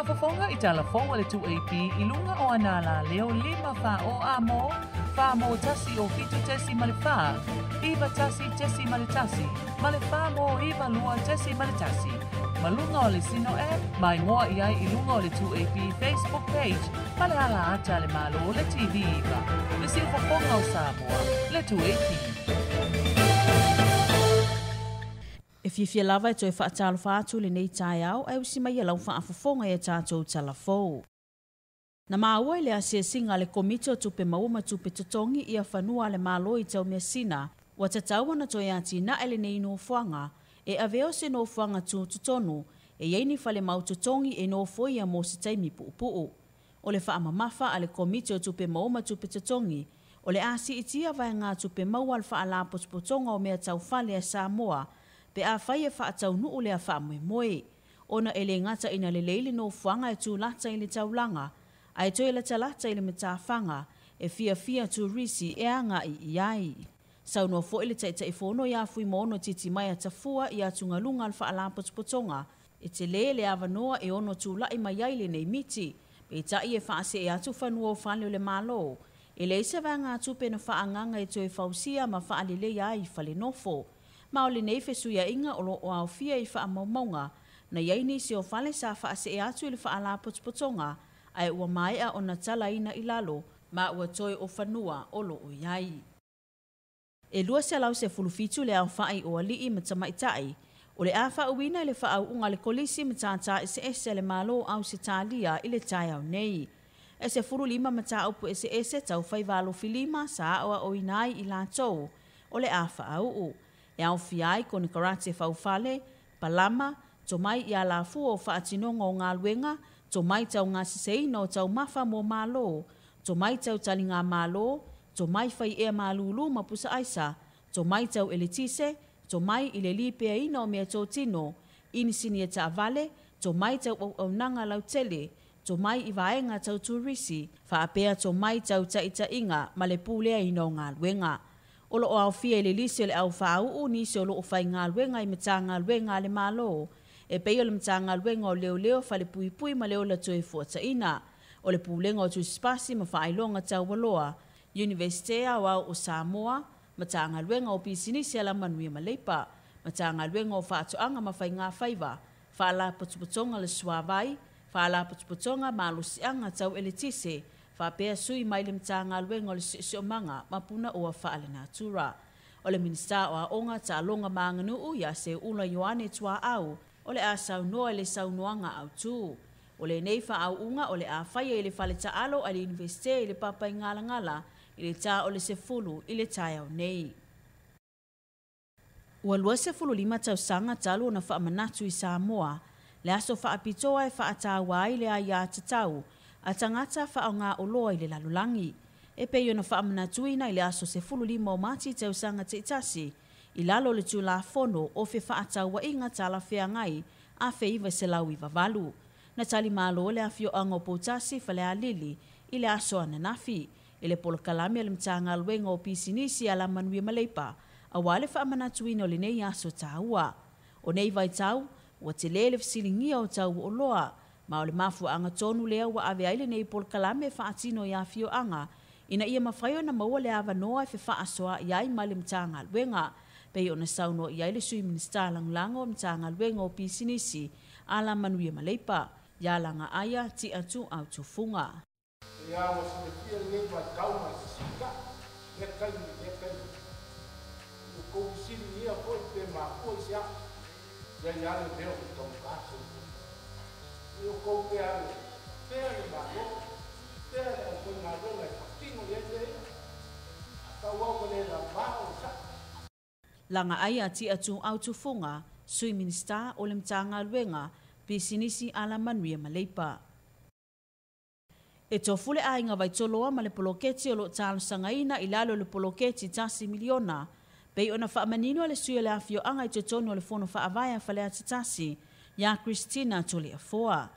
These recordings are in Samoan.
Faafofoga i tala fou a le 2AP i luga o ana alaleo 5 4 o A mo, 4 mo 1 o 7.4, 9 1.1 ma le 4 mo 9 2.1. Ma luga o le Sino app, ma igoa i ai i luga o le 2AP Facebook page, ma le ala ata a le Malo le TV iva. Le siufofoga o Samoa, le 2AP. E fiafia lava e toe faatalofa atu lenei taeao ae usi mai lau faafofoga i a tatou tala fou. Na maua i le asiasiga a le Komiti o Tupe Maua ma Tupe Totogi ia fanua a le Malo i Taumeasina, ua tatau ona toe atinae lenei nofoaga e avea o se nofoaga tutotonu e i ai ni fale mau totogi e nofoia mo se taimi puupuu. O le faamamafa a le Komiti o Tupe Maua ma Tupe Totogi, o le a siitia vaegatupe maua a le Faalapotopotoga o Mea Tau Fale a Samoa pe afai e faataunuu lea faamoemoe, ona e le gata ina lelei le nofoaga e tulata i le taulaga, ae toe latalata i le matafaga e fiafia turisi e agai i ai. Saunoa foi le Taitaifono ia Fuimaono Titimaea Tafua i atugaluga a le Faalapotopotoga e tele le avanoa e ono tulai mai ai lenei miti, peitai e faasee atu fanua o fale o le Malo, e leai se vaegatupe na faaagaga e toe fausia ma faaleleia ai fale nofo. Ma o lenei fesuiaiga o loo aofia i faamaumauga na i ai nisi o fale sa faasee atu i le Faalapotopotoga ae ua maea ona talaina i lalo ma ua toe o fanua o loo i ai. E 217 le aofai o alii ma tamaitai, o le a faauuina i le faauuga a le Kolisi Matata Eseese a le Malo o Ausetalia i le taeao nei. E 15 mataupu eseese tau faiva alofilima sa aoaoina ai i latou o le a faauu. E aofia ai konekarate faufale, palama, tomai i alafua o faatinoga o galuega, tomai taugasese o taumafa mo malo, tomai tau taliga malo, tomai faiea malulu ma pusa aisa, tomai tau eletise, tomai i le lipeaina o mea totino, inisinia taavale, tomai tau auaunaga lautele, tomai i vaega tau turisi, faapea tomai tau taitaiga ma le puleaina o galuega. O loo aofia i le lisi o le au faauu nisi o loo faigaluega i Matagaluega a le Malo, e pei o le Matagaluega o Leoleo Falepuipui ma le Ola Toefuataiga, o le Pulega o Tusipasi ma Faailoga Taualoa, Iunivesite Aoao o Samoa, Matagaluega o Pisinisi Alamanuia ma Leipa, Matagaluega o Faatoaga ma Faiga Faiva, Faalapotopotoga le Suavai, Faalapotopotoga Malosiaga Tau Eletise, faapea sui mai le Matagaluega o le Siosiomaga ma Punaoa Faalenatura. O le Minisita o Aoga, Taaloga ma Aganuu ia Seuula Ioane Tuaau, o le a saunoa i le saunoaga autu. O lenei faauuga o le a faia i le fale taalo a le Iunivesite i le Papaigalagala i le ta o le 10 i le taeao nei. Ua 25 tausaga talu ona faamanatu i Samoa, le aso faapitoa e faataua ai le aia tatau a tagata faaaoga oloa i le lalolagi. E pei ona faamanatuina i le aso 15 o Mati tausaga taitasi i lalo o le Tulafono o Fefaatauaiga Talafeagai 1998. Na talimalo le afioaga o Poutasi Falealili i le aso ananafi i le polokalame a le Matagaluega o Pisinisi Alamanuia ma Leipa, aua le faamanatuina o lenei aso taua. O nei vaitau, ua tele le fesiligia o tau o oloa, ma o le mafuaaga tonu lea ua ave ai lenei polokalame faatino i afioaga, ina ia mafai ona maua le avanoa e fefaasoaai ai ma le Matagaluega. Pei ona saunoa i ai le Sui Minisita Lagolago o Matagaluega o Pisinisi Alamanuia ma Leipa, ia Lagaaia Tiatuau Tufuga. Ia ua silafia lenei vaitau ma le sisita, lea taimi i lea taimi. Ua kou fesiligia foi pe mafua i se aa, ia i a le mea o le taugata soifua. Ia o kou pea le, pea le Malo, pea le aufaigaluega e faatino i ai mea ia. A tauau ma le lavā o le saʻa. Lagaaia Tiatuau Tufuga, Sui Minisita o le Matagaluega, Pisinisi Alamanuia ma Leipa. E tofu le aiga Vaitoloa ma le poloketi o loo talosagaina i lalo o le poloketi 1 miliona. Pei ona faamanino le sui o le afioaga i totonu o le fono faavae a Faleata 1, ia Christina Toleafoa.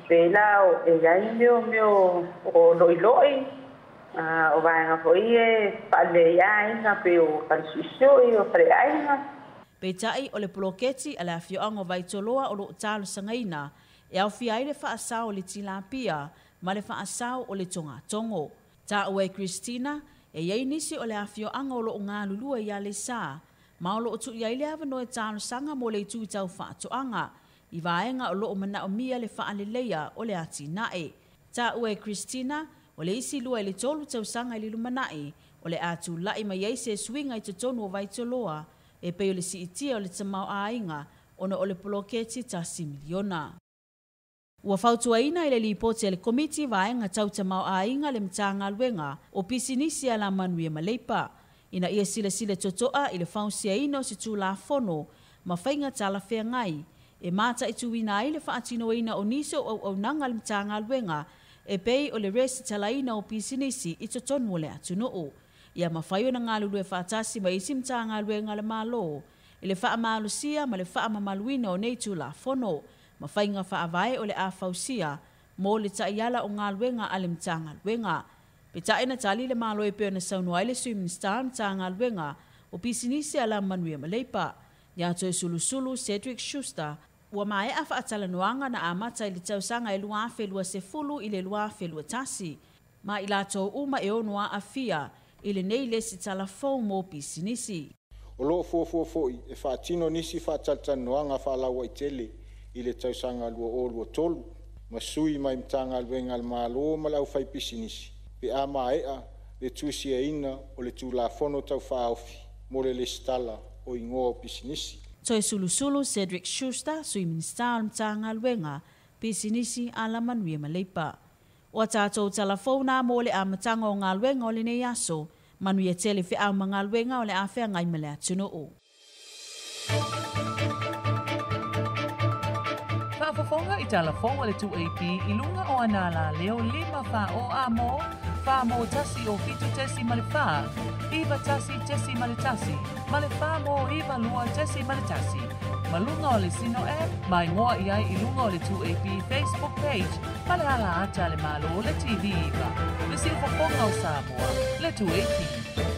Pe la o e iai mea mea o loiloi, o vaega foi e faalelei aiga pe o falesuisui o faleaiga. Peitai o le poloketi a le afioaga o Vaitoloa o loo talosagaina e E aofia ai le faasao o le tilapia ma le faasao o le togatogo. Taua e Christina, e iai nisi o le afioaga o loo galulue i Aleisa, ma o loo tuu i ai le avanoa e talosaga mo le itu i tau faatoaga, i vaega o loo manaomia le faaleleia o le atinae. Taua e Christina, o le isi 2 i le 3 tausaga i le lumanai, o le a tulai mai ai se suiga i totonu o Vaitoloa, e pei o le siitia o le tamaoaiga ona o le poloketi $1 miliona. Ua fautuaina i le lipoti a le Komiti Vaega Tau Tamaoaiga le Matagaluega o Pisinisi Alamanuia ma Leipa, ina ia silasila totoa i le fausiaina o se tulafono ma faiga talafeagai, e mataituina ai le faatinoina o nisi o auaunaga a le Matagaluega e pei o le resitalaina o pisinisi i totonu o le atunuu. Ia mafai ona galulue faatasi ma isi Matagaluega a le Malo i le faamalosia ma le faamamaluina o nei tulafono, ma faiga faavae o le a fausia mo le taiala o galuega a le Matagaluega. Peitai na tali le Malo e pei ona saunoa ai le Sui Minisita o le Matagaluega o Pisinisi Alamanuia ma Leipa, ia Toesulusulu Cedric Schuster, ua maea faatalanoaga na amata i le tausaga e 2020 i le 2021, ma i latou uma e ono aafia i lenei lesitala fou mo pisinisi. O loo fuafua foi e faatino nisi faatalatalanoaga faalauaitele i le tausaga 2023 ma sui mai Matagaluega a le Malo ma le aufaipisinisi pe a maea le tusiaina o le Tulafono Tau Faaofi mo le Lesitala o Igoa o Pisinisi. Toesulusulu Cedric Schuster, Sui Minisita o le Matagaluega, Pisinisi Alamanuia ma Leipa. O a tatou talafou nā mo le amataga o galuega o lenei aso, manuia tele feau ma galuega o le a feagai ma le atunuu. Faafofoga i talafou a le 2AP i luga o ana alaleo 5 4 o a mo, 4 mo 1 o 7.4, 9 1.1, ma le 4 mo 9 2.1. Ma luga o le Sino app, mai ngoa i ai i luga o le 2AP Facebook page, ma le ala ata le Malo le TV iva. Le siufofoga o Samoa, le 2AP.